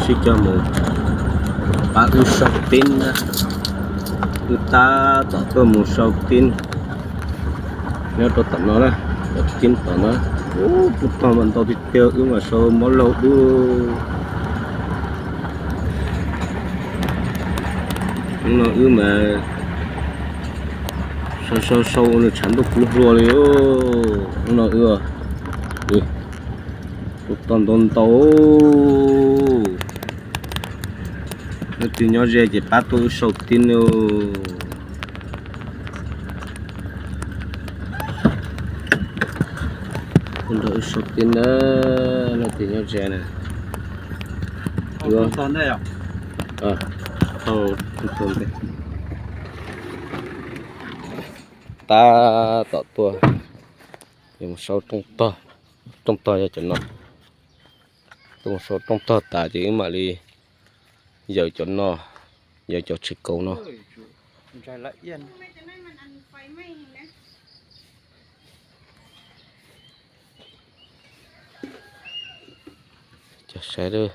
Sib coj mus pab wb sau tib na. Wb tab tom tuaj mus sau tib nyob rau tom no na, tom tib tom no. Ub, tug tog mas ntau tiag tiag, wb mas sau mob laug dub. Hnub no wb mas sau sau sau ua nws tshav ntuj kub hlua li. Hnub no wb, tus tog ntau ntau. Leej twg nyob ze ces pab tuaj wb sau tib nawb. Tuaj nrog wb sau tib na, leej twg nyob ze na. Tab tom tuaj, yuav mus sau rooj tog, rooj tog yog cov no. Tuaj mus sau rooj tog tas ces wb mam li yawm cov no, yawm cov tshis kauv no. Cov saib,